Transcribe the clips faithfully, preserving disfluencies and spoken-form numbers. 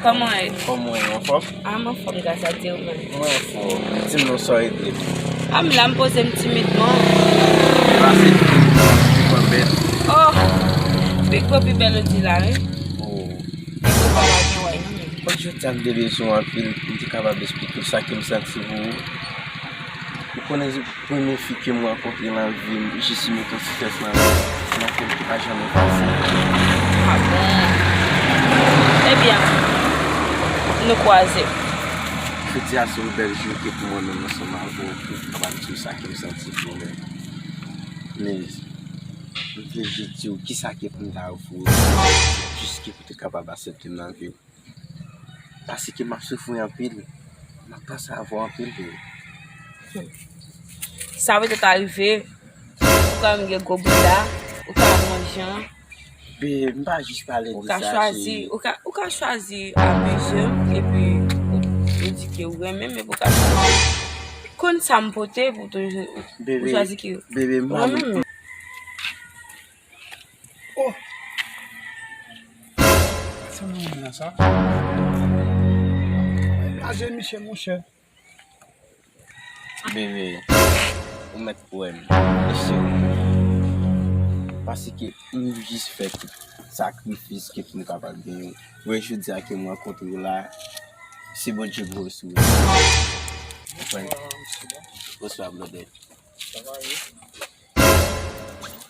Kòman w ye? Kòman w ye? Anfòm? A, m anfòm, gras a Dye, ou menm? Mwen anfòm. Di m non, sa w regle? A, m la, m poze m timidman. Oh, Big Bo pi bèl ou di la, wi. Oh. Big Bo pa gen wè, non, men. Kòm jodi a m te bezwen w anpil, m te kapab eksplike w sa ke m santi pou ou. Ou konnen, premye fi ke m rankontre nan vi m, jis mete yon ti tès nan, nan kè m ki pa janmen fasil. A bon? Ebyen, nou kwaze. Jodi a se yon bèl jou ke pou mwen menm ansanm avè w, pou m kapab di w sa ke m santi pou ou menm. Men, m vle jis di w kisa ke pou m ta ofri w, jis ke pou te kapab aksepte m nan vi w. Paske m ap soufri anpil. M ap panse avè w anpil, bebe. Sa petèt arive, ou ka menm gen gwo bouda, ou ka manje an. Bebe, m pa jis pale de sa, cheri. Ou ka chwazi, ou ka, ou ka chwazi abize m, epi ou, ou di ke ou renmen m, epi ou ka chwazi konn sa m pote pou toujou, ou chwazi ke ou renmen m. Oh! Sa mwen renmen nan sa. Laje misye, monchè. Bebe, ou mèt kwè m. Mesye, paske m jis fè tout sakrifis ke pou m kapab genyen. Wè, jodi a ke m rankontre w la, se Bondye ki resous. Konprann? Bonswa, brother. Sa va, wi.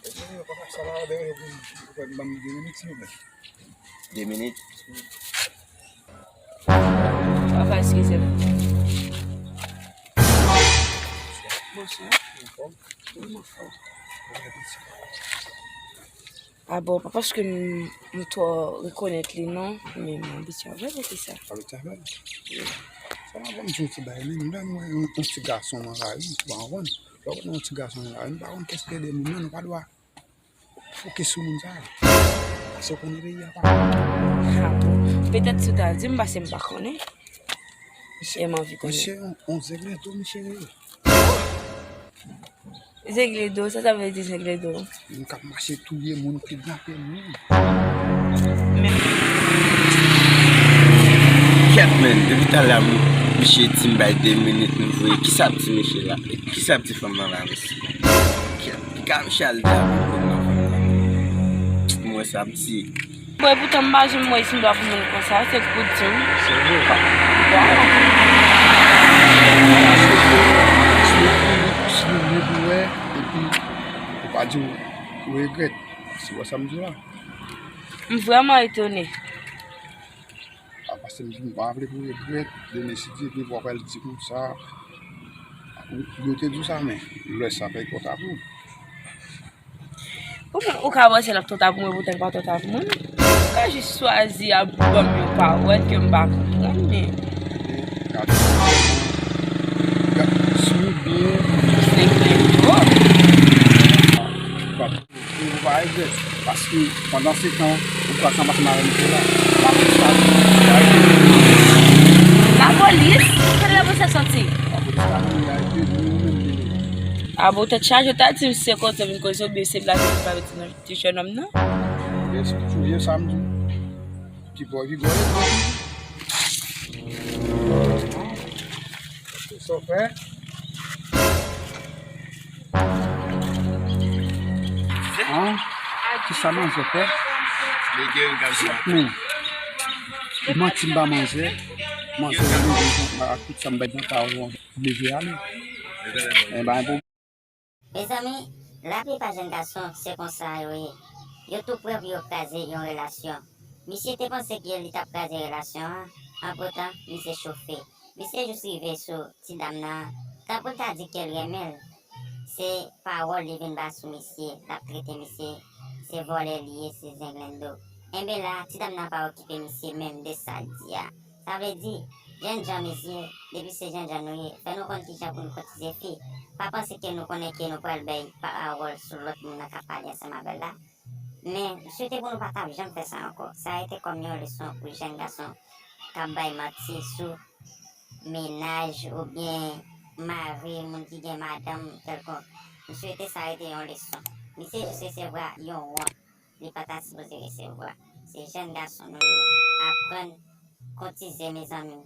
Epi, papa, sa va, de, de, de, ban m de minit, silvouplè. De minit? Papa, eskize m. Bonswa. Anfòm? Wi, m anfòm. A bon, pa paske m, m twò rekonèt li non, men m abitye avè l, e se sa. Abitye avè l? Wi. Sa m ap di w ti bagay, menm lè nou wè yon, yon ti gason nan lari, ou pa konprann? Lè w wè yon ti gason nan lari, nou pa konn kiyès ki ede moun nan, nou pa dwa fokis sou moun sa a. Paske w konnen peyi a pa bon. A bon. Petèt si w ta di m, paske m pa konnen. E m anvi konnen. Misye yon, yon zengledo, misye ye. Zengledo, sa sa vle di zengledo? Moun k ap mache touye moun, kidnape moun. Men. Kèt, men, depi talè a, m, misye di m bay de minit, m voye. Kisa ap di misye la? Kisa ap di fanm nan la, mesye? Kèt, piga misye al di a pou fanm nan. M wè sa ap di. Bon, epoutan m pa janm wè si m dwa pou moun konsa, se kou di m. Se vre. Bon. Si w vle pou wè, epi ou pa di w regrèt, si w wè sa m di w la. M vrèman etone. A, paske m di m pa vle pou regrèt, demen si Dye vle, w ap al di konsa. Ou, yo te di w sa, men lè sa fè konsa pou ou. Ou, ou ka panse l ap twò ta pou mwen, poutan l pa twò ta pou mwen. Ou ka jis chwazi ap ban m yon pawòl ke m pa konprann, men. Gade, gade, si w byen. Senk mil twòp. Ou pa regrèt, paske pandan se tan, ou pral ansanm avè misye la. Lapolis pa vin, li arete nou. Lapolis? Kote lapolis ap soti? Lapolis pa vin, li arete nou, nou menm ki vini. A bon, tèt chaje, w ta di m se kote w vin koze oubyen se blayi w pa mete nan ti jennonm nan? Byen si w touye sa m di w. Ti bò rigole. Sa w fè? An? Kisa manzè fè? Men, manti m ba manzè. Manzè rele m ak tout sa m bay nan pawòl. Leve ale. Men ba yon pwoblèm. Mezanmi, laplipa jèn gason, se konsa yo ye. Yo tou prè pou yo kraze yon relasyon. Misye te panse ke li t ap kraze relasyon an, antretan, misye chofe. Misye jis rive sou ti dam nan, tankou l ta di ke l renmen l. Se pawòl li vin ba sou misye, l ap trete misye, se vòlè li ye, se zenglendo. Enben la, ti dam nan pa okipe misye menm de sa l di a. Sa vle di, jènjan mesye, depi se jènjan nou ye, fè nou konn kijan pou nou kotize fi. Pa panse ke nou konnen ke nou pral bay pawòl sou lòt moun nan k ap pale ansanm avè l la. Men, m swete pou nou pa t ap janm fè sa ankò. Sa rete kòm yon leson pou jèn gason k ap bay manti sou mennaj oubyen mari moun ki gen madanm kèlkonk. M swete sa rete yon leson. Misye jis resevwa yon wont. Li pa ta sipoze resevwa. Se jèn gason nou ye. Aprann kotize, mezanmi.